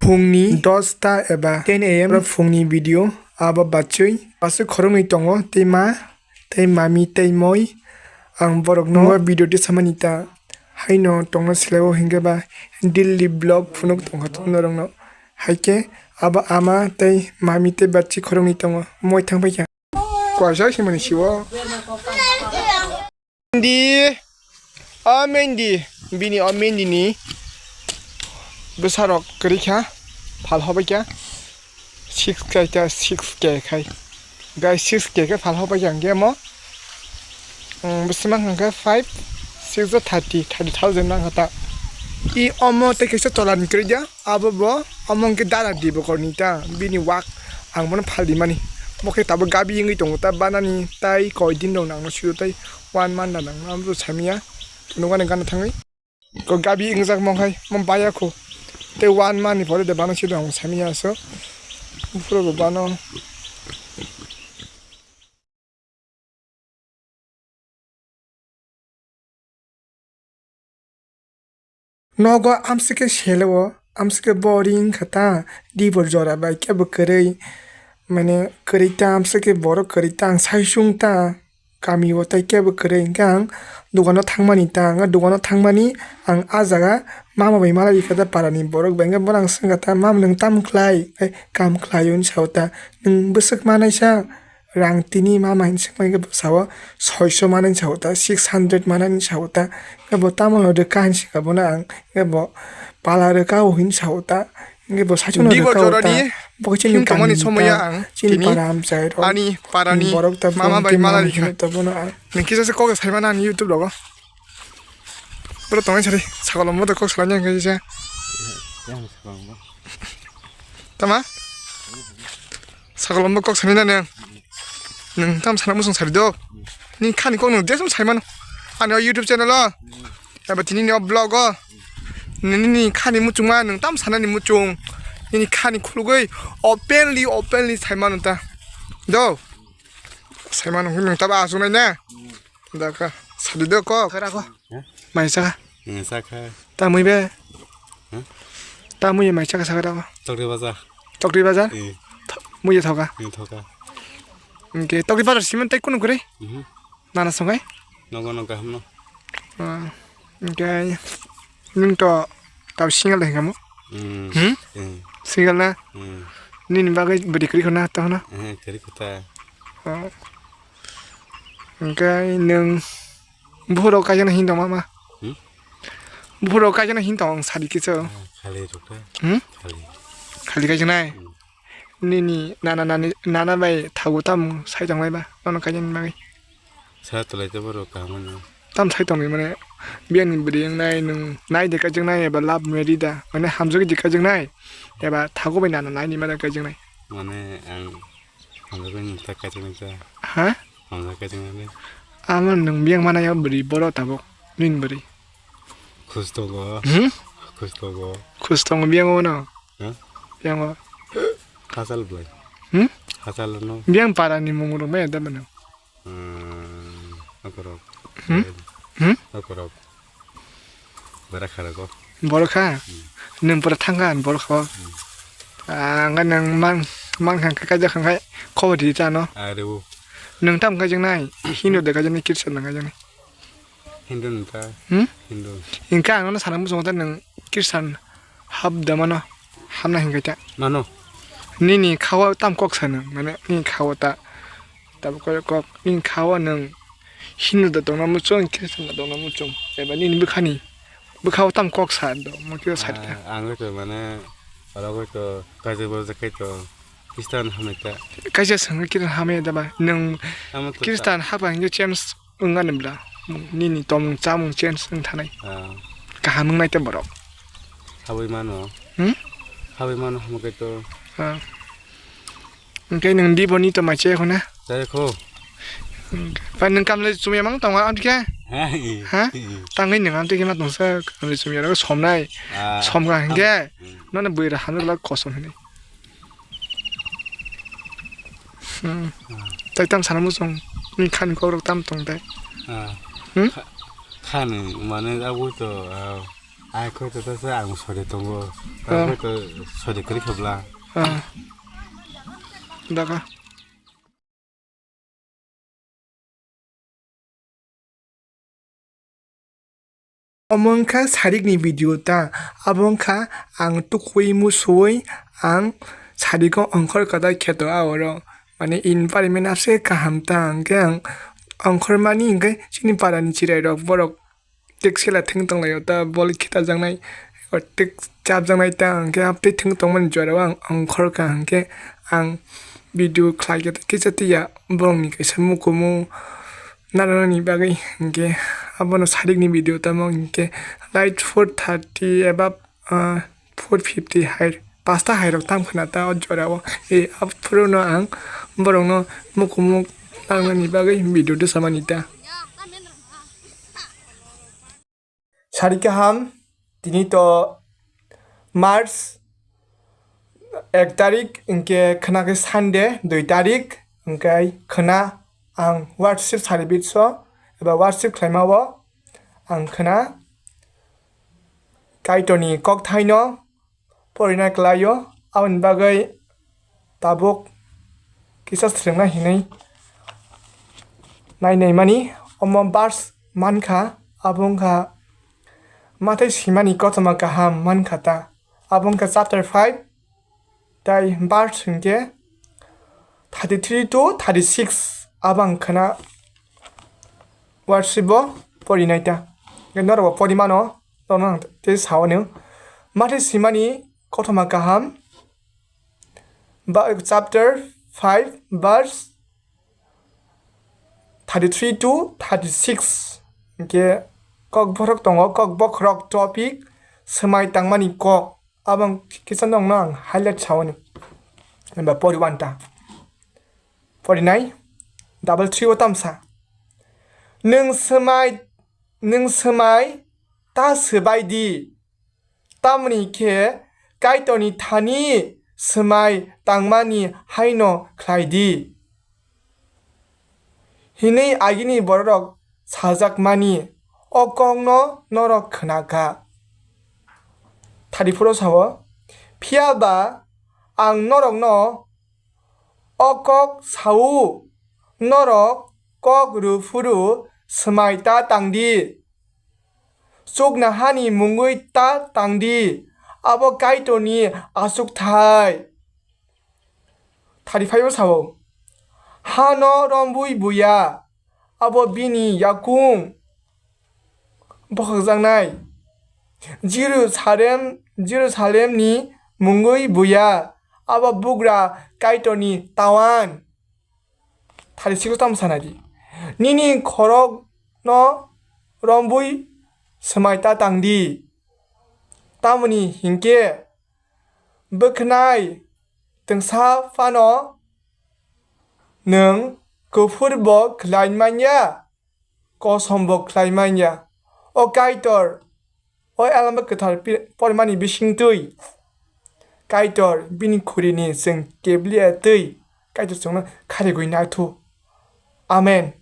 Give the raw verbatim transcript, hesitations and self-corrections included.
Phungni dosta eba ten a m phungni video abo bachwi bachwi khoroknwi tongo, tei ma, tei mami, tei moi. Ang borokno o video tisamani ta haino tongna selao hinkhe ba daily vlog phunuk tongkha norokno. Haikhe abo ama tei mami tei bachwi khoroknwi tongo, moi thangpaikha. Kwasa se mani siwo. Mendi, o Mendi, bini o Mendi ni bwsarok kwrwi kha, phal hobai kha, six K ta six K khai. Guys, six K khe phal hobai kha, hwnkhe omo, um, bwswk mang kha five, six o thirty, thirty thousand mang kha ta. I omo tei kaisa chola ni kwrwi ya. Abo bo omo hwnkhe dara di bokorni ta, bini wak ang bono phal di mani. Bo khe tabuk gabi wngwi tongo ta, banani tai koi din rok nangno sio tai one month da nangno abo samya. Nukani gana thangwi ko gabi wngjak mong hai mo baya kho tei one month ni pore de bana sio ang samya so. Buphuru bo bano. Nogo amswkhe selo, amswkhe boring kha ta, dibor jora bai kebo kwrwi, mane kwrwi ta, amswkhe borok kwrwi ta, ang sai sung ta, kami o tai kebo kwrwi, hwnkhe ang dogano thangmani ta, ang dogano thangmani, ang ah jaga mama bai malai kha ta, parani borok bai, hwnkhe bono ang swngkha ta, "Mama, nwng tamo khlai?" Hwnkhe, "Kam khlai o," hwnwi sa o ta, "Nwng bwswk manaisa?" Rang tini mama hinwi swngmani khe bwsao soiso manani sao ta, six hundred manani sao ta, hwnkhe bo tamo no rwkha hinwi swngkha bono ang, hwnkhe bo pala rwkha o hinwi sao ta, hwnkhe bo saichung no rwkha o ta, bo khe chini him tongmani kami ni somoya ta, ang chini tini para amchai rok, ani parani borok ta mama bai mala rikha. Hino ta bono ang. Nwng kisa se kok sai mano ani YouTube rogo. Boro tongnai sari, sakolom bo to kok salai nang kisa. Tama? Sakolom bo kok sani na nang. Nwng tam sana musung sari do. Ni khani kok nwng desum sai mano. Ani o YouTube channel o. Eba tini ni o vlog o. Nini ni khani muchung ma nwng tam sana ni muchung. Nini khani khulugwi openly, openly sai mano ta. Do. Sai mano nwng taba asung nai na. Daka, sadi do kok. Kara ko. Hah? Mai saka. Hmm, saka. Tamui be. Hah? Tamui mai saka saka da. Tokri baza. Tokri baza? Eh. Mui thoka. Eh, thoka. Oke, Tokri baza siman tai kunu kure? Mhm. Nana songai? Nogo no gaham no. Ah, oke. Nung to tau single hai kamu? Hmm. Hmm? Hmm. Single na? Hmm. Nini bagwi beri kri khona to na? Eh, kri khota. Oh. Hwnkhe nwng buphuru kaijana hin tong mama? Hmm? Buphuru kaijana hin tong sadi kichu? Ah, khali rwkha. Hmm? Khali. Khali kaijanai? Hmm. Nini nana nani, nana bai thago tamo sai tonglai ba? Nono kaijani bagwi? Sa tolai tei borok kaham mano. Tam sai tongwi mane biyani bwrwi wngnai nwng nai de kaijaknai eba love marriage da? Mane hamjagwi de kaijaknai eba thago bai nana naini mane kaijaknai? Mane ang Hamjakgwi nwng ta kaijaknai ta. Ha? Hamjak kaijaknai le. Amo nwng biyang mana ya bwrwi borok tabuk. Nini bwrwi. Khus tongo. Hmm? Khus tongo. Khus tongo biyang o no. Ha? Biyang o. Hachal bwlai. Hmm? Hachal no. Biyang para ni mung rok maya da mano. Hmm. Akorok. Hmm? Hmm? Akorok. Bara khara ko. Borok kha? Hmm. Nwng pura thang kha borok kha? Hmm. Ah, hwnkhe nwng man, man kha khe kaijak kha khai khobor di ta no? Ah, rewo. Nwng tam kaijaknai? Hindu de kaijaknai, Christian de kaijaknai? Hindu nung kha. Hmm? Hindu. Hwnkhe ang nono sana muchungo ta nwng Christian hap da mano, hamna hinkhai ta. Mano. Nini kha-o tam kok sa nwng, mane nini kha-o ta. Tabuk kok, kok, nini kha-o nwng Hindu da tongna muchung, Christian da tongna muchung, eba nini bwkhani, bwkha-o tam kok sa do, mo khe sa khe. Ah, ang hoi to mane, oro hoi to, kaisa borok je khai to, Christian hamya ta. Kaisa swngwi Christian hamya da ba? Nwng Christian hapha hingke change wngani bla? Nini tomung chamung change wng thanai. Ah. Kaham wngnai te borok. Habwi mano. Hmm? Habwi mano hamya khai to. Ah. Hwnkhe nwng di boni to mai chaya khuna? Chaya kho. Hwnkhe. Pai nwng kamle chumya mang tongo, amtwi khe? Ha? Tangwi nwng amtwi khe ma tongsa, kamle chumya rok somnai. Ah, somkha hwnkhe, hmm. Nono bwira hamjak lak kosom hinwi. Hmm. Ah. Tai tam sana muchung, nini khani kokrok tam tong tai? Ah. Hmm? Kha-, khani, mane, abo to, ah, Ai khoi to ta se ang sori tongo. Ah. Khoi to sori kri khabla. Ah. Daga. Omo wngkha sarikni video ta, abo wngkha ang tukui musuwi ang sariko ongkhor kwtal kheto a oro, mane environment aswk kaham ta, hwnkhe ang ongkhormani hwnkhe chini parani chwrairok borok teksela thwng tonglaio ta, bol khitajaknai, tek chapjaknai ta, hwnkhe abtwi thwng tongmani jorao ang ongkhorkha, hwnkhe ang video khlaikhe kisa twiya borokni kaisa mukumu narwknani bagwi, hwnkhe abono sarikni video tamo hwnkhe light four thirty above, ah, four fifty hai, pasta hairok tam khna ta o jorao. E, aphuru no ang borokno mukumu narwknani bagwi video dosamani ta. Sari kaham, tini to March ek tarik, hwnkhe khna khe Sunday dui tarik, hwnkhe khna ang worship service o eba worship khlaima o ang khna Kaitorni kokthaino porina klaio, aboni bagwi tabuk kisa swrwngna hinwi nainaimani omo verse mankha, abo wngkha Mathai swimani kothoma kaham mankha ta, abo wngkha chapter five, tai verse hwnkhe thirty three to thirty six, abo ang khna worship bo porinai ta. Norok bo porimano, norokno ang tei sao nw. Mathai swimani kothoma kaham, ba, chapter five, verse thirty three to thirty six. Hwnkhe kok bokhorok tongo, kok bokhorok topic swmai tangmani kok. Abo ang kisa nokno ang highlight sao nw. Hwnba poriwan ta. Porinai double three o tamsa. Nwng swmai, nwng swmai ta swbai di. Tamoni khe Kaitorni thani swmai tangmani haino khlai di, hinwi agini bororok sajakmani o kokno norok khna kha. Thirty four o sao, phiya ba ang norokno o kok sao, norok kok rw phuru swmai ta tang di. Chuknohani mungwi ta tang di, abo Kaitorni achukthai. Thirty five o sao, hano rombui buya, abo bini yakung bokhokjaknai. Jerusalem, Jerusalemni mungwi buya, abo bugra Kaitorni tawan. Thirty six o tamo sana di. Nini khorokno rombui swmai ta tang di. Tamoni hinkhe bwkhnai twngsa phano nwng kuphur bo khlai manya, kosom bo khlai manya. O Kaitor, o Alma Kwthar pi-, porimani bisingtwi Kaitor bini khurini chwng kebliya twi Kaitor chwngno kharigwi naithu. Amen.